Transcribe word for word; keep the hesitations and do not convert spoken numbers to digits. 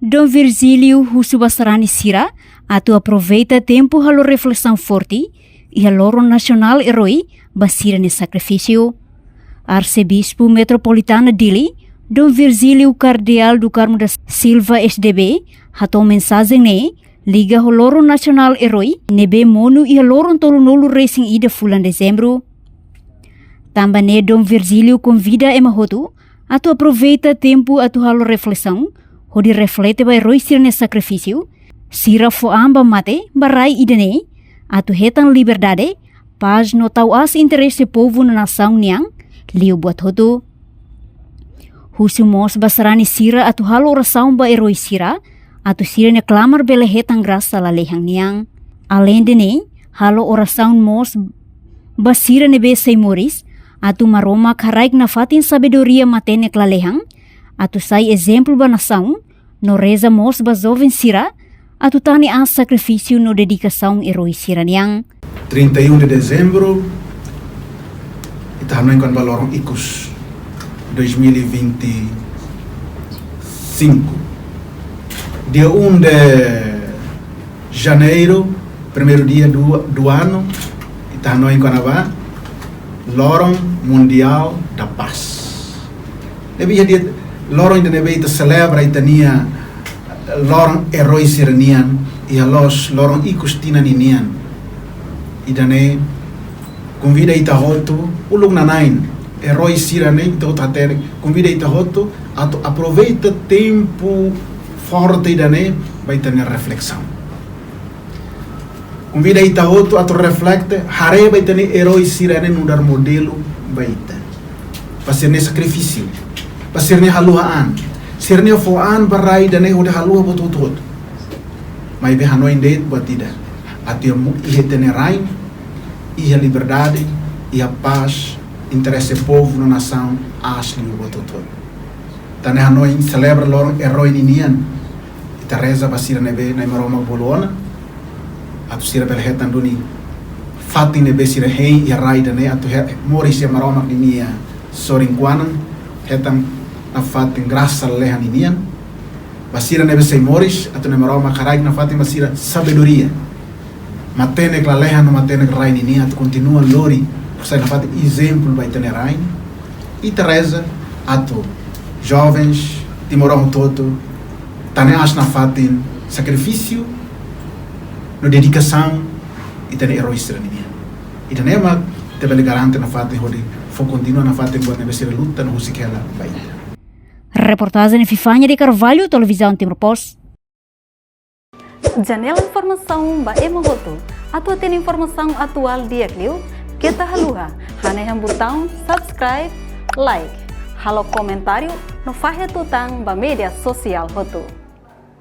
Dom Virgílio husu ba sarani sira atu aproveita tempu halo reflesaun forte iha loron nasionál eroi ba sira-nia sakrifísiu. Arsebispu Metropolitana Dili, Dom Virgílio Kardeál do Carmo da Silva S D B, hato'o mensajen ne'e liga ho loron nasionál eroi ne'ebé monu iha loron tolunulu resin ida fulan Dezembru. Tanba ne'e Dom Virgílio konvida ema hotu atu aproveita tempu atu halo reflesaun, hodi reflete ba eroi sira-nia sakrifísiu, sira fó an ba mate ba rai ida-ne'e, atu hetan liberdade, pás no tau aas interese povu no nasaun nian liu buat hotu. Husu mós ba sarani sira atu halo orasaun ba eroi sira, atu sira-nia klamar bele hetan grasa lalehan nian. Aleinde ne'e, halo orasaun mós ba sira ne'ebé sei moris, atu Maromak haraik nafatin sabedoria matenek lalehan, atu sai ezemplu ba nasaun, no reza mós ba joven sira, atu tane aas sakrifísiu no dedikasaun eroi sira-nian. Trinta e um de dezembro, ita hanoin kona-ba loron ikus, dois mil e vinte e cinco. Dia um de janeiro, primeiro dia do, do ano, ita hanoin kona-ba Loron Mundial da Paz. Ne'ebé iha dia, loron ida ne'ebé ita selebra ita-nia loron eroi sira-nian, iha loos loron ikus tinan ninian. Ida-ne'e konvida ita hotu, uluk nanain, eroi sira-ne'e, ita hotu hatene, konvida ita hotu atu aproveita tempu forte ida-ne'e ba ita-nia reflesaun. Konvida ita hotu atu reflete, haree ba ita-nia eroi sira-ne'e nu'udar modelu ba ita. Ba sira-nia sakrifísiu, ba sira-nia haluha an, sira-nia fó an ba rai ida-ne'e hodi haluha buat hotu-hotu. Maibé hanoin de'it buat ida, atu iha mu-, iha ita-nia rain, iha liberdade, iha pás, interese povu no nasaun aas liu buat hotu-hotu. Tan ne'e hanoin selebra loron eroi ninian, ita reza ba sira ne'ebé Na'i Maromak bolu ona, atu sira bele hetan duni fatin ne'ebé sira hein iha rai ida-ne'e, atu he-, moris iha Maromak ninia sorin-kuanan, hetan nafatin grasa lalehan ninian. Ba sira ne'ebé sei moris, atu Na'i Maromak haraik nafatin ba sira sabedoria, matenek lalehan no matenek rai ninian, atu kontinua lori, sai nafatin ezemplu ba ita-nia rain. Ita reza atu jovens timoroan hotu-hotu tane aas nafatin sakrifísiu no dedikasaun ita-nia eroi sira-nian. Ida-ne'e mak ita bele garante nafatin hodi fó kontinua nafatin buat ne'ebé sira luta no husik hela ba ita. Reportajen Epifania de Carvalho, Televizaun Timor Post. Janela informasaun ba ema hotu. Atu hatene informasaun atuál di'ak liu, keta haluha hanehan butaun subscribe, like, halo komentáriu no fahe tutan ba média sosiál hotu.